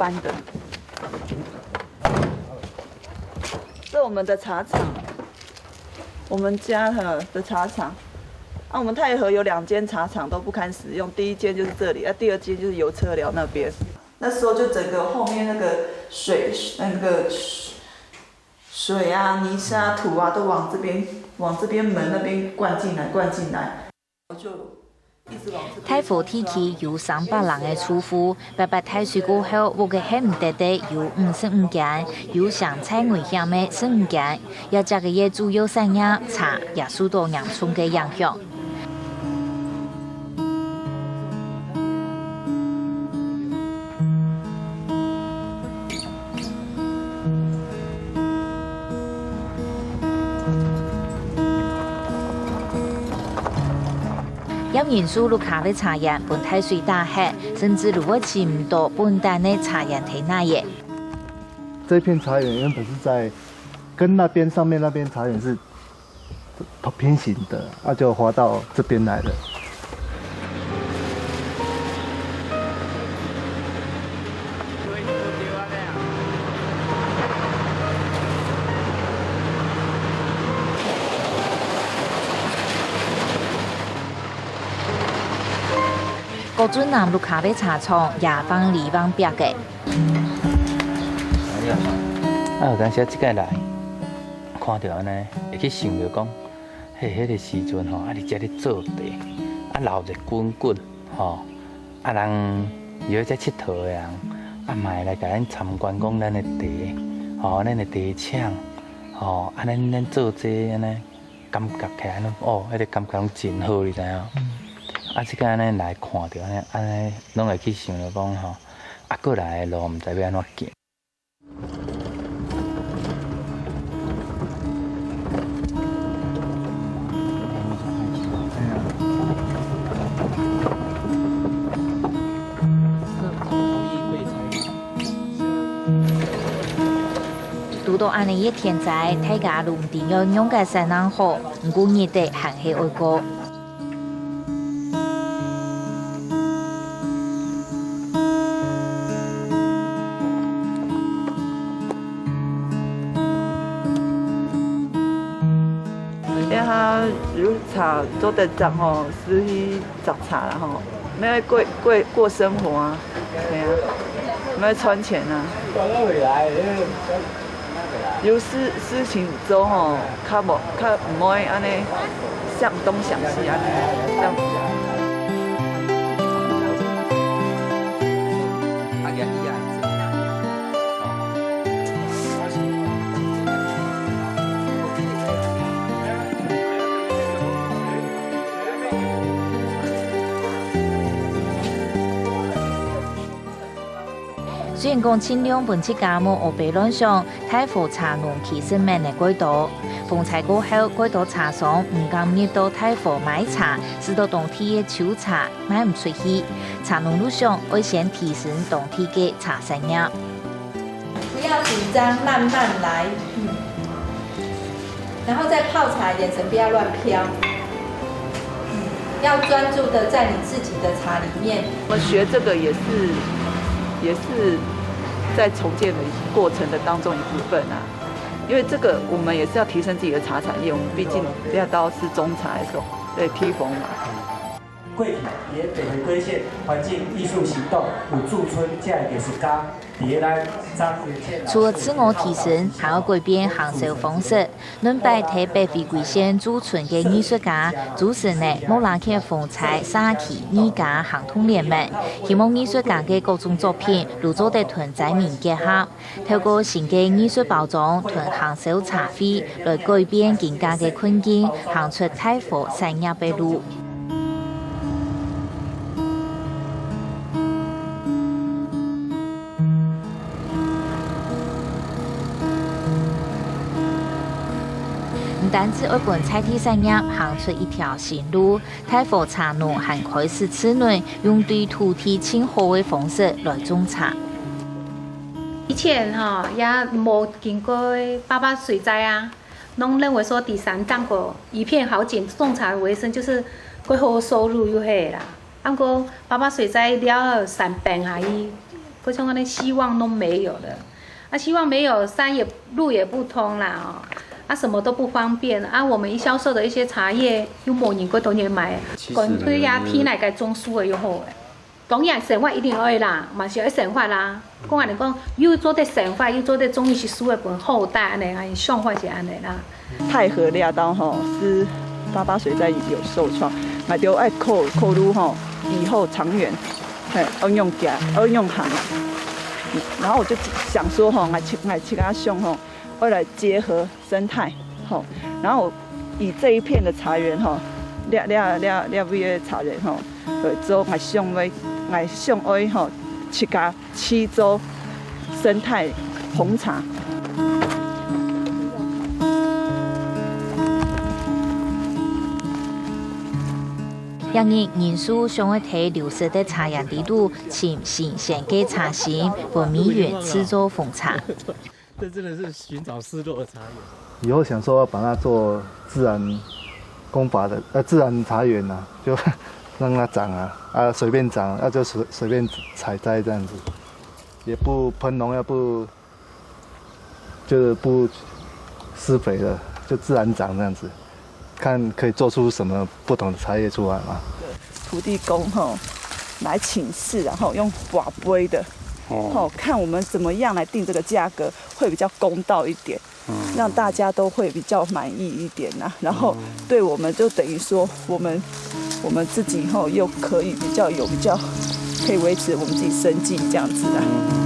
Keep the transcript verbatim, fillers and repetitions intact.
搬的。这我们的茶厂，我们家的的茶厂。啊，我们太和有两间茶厂都不堪使用，第一间就是这里，啊，第二间就是油车寮那边。那时候就整个后面那个水，那个水啊、泥沙、土啊，都往这边、往这边门那边灌进来、灌进来。 大和地區有三百人个住戶，八八大水過後，屋个歇毋得个有五十五間，有生產危險个十五間，這隻个主要產業茶也受到嚴重个影響。 鹽仁樹屋下个茶園分大水打忒，甚至就會尋毋到本旦个茶園在哪位。这片茶园原本是在跟那边上面那边茶园是平行的，啊，就滑到这边来了。高俊南屋下个茶廠也橫里橫壁个。啊，有當時仔，這个來看到安尼，會去想着講，嘿，迄个時陣吼，啊，你遮咧做茶，啊，鬧熱滾滾吼，啊，人有一隻佚佗的人，啊，嘛會來甲咱參觀講咱的茶，吼，咱的茶廠，吼，啊，咱咱做這安尼。 感覺起來攏哦，迄个感覺攏真好，你知影？啊，即个安尼來看着安尼，安尼攏会去想着讲吼，啊，过来的路毋知要安怎行。 堵到恁呢个天災，大家攏知愛仰結煞正好，毋過日仔還係愛過。 因為他如果茶做得長吼，是去摘茶啦吼，沒有過過過生活啊，對啊，沒有賺錢啊。有事事情做吼，較無較毋會安尼想東想西安尼，這樣子。 雖然講盡量分自家無烏白亂想，大和茶農其實免得幾多。風災過後，幾多茶商毋敢入到大和買茶，使到當地个酒茶賣毋出去。茶農就想愛先提升當地个茶產業。不要緊張，慢慢來。嗯。 然後在泡茶的眼神不要亂飄，嗯，要專注的在你自己的茶裡面。我們學這個也是也是在重建的過程的當中一部分啊，因為這個我們也是要提升自己的茶產業，我們畢竟這刀是中茶的時候，對，批紅嘛。 過去，佇北回歸線環境藝術行動有駐村遮个藝術家，佇咧咱張元健老師。除了自我提升，還愛改變行銷方式。兩擺在北回歸線駐村个藝術家，組成了莫拉克風災社區藝家行動聯盟，希望藝術家个各種作品都做得同災民結合。 透過新个藝術包裝同行銷茶會來改變今下个困境，行出大和產業个路。毋單止愛分在地產業行出一條新路，大和茶農還開始自認用對土地盡好个方式來種茶。 以前吼也無經過八八水災啊，攏認為說佇山頂高一片好景，種茶為生就是過好收入就係啦。啊毋過八八水災了後，山崩下去，不像那希望都没有了。啊，希望没有，山也路也不通啦，哦，啊，什么都不方便啊。我们一销售的一些茶叶，又没人过多人买，其实讲对呀，天来个种树的又好诶。当然生活一定爱啦，嘛是要生活啦。讲安尼讲，又做得生活，又做得种一些树的分后代，安尼安尼想法是安尼啦。太和那刀吼，是八八水灾有受创，那就爱考考虑吼，以后长远，嘿，要用家，要用行啊。然后我就想说吼，我去我去跟他想吼，未来结合生态吼，然后以这一片的茶园吼，两两两两位的茶园吼，对，做我想要我想要吼，去个七州生态红茶。今日人手想要在流失的茶园里肚寻新鲜个茶心，分美雲製作紅茶。这真的是寻找失落的茶园。以后想说要把它做自然工法的，呃，自然茶园啊，就让它长啊，啊，随便长，啊，就随随便采摘这样子，也不喷农药，不就是不施肥的，就自然长这样子，看可以做出什么不同的茶叶出来嘛。土地公吼来请示，然后用跋杯的，哦，吼看我们怎么样来定这个价格会比较公道一点，让大家都会比较满意一点呐。然后对我们就等于说，我们我们自己吼又可以比较有比较可以维持我们自己生计这样子啊。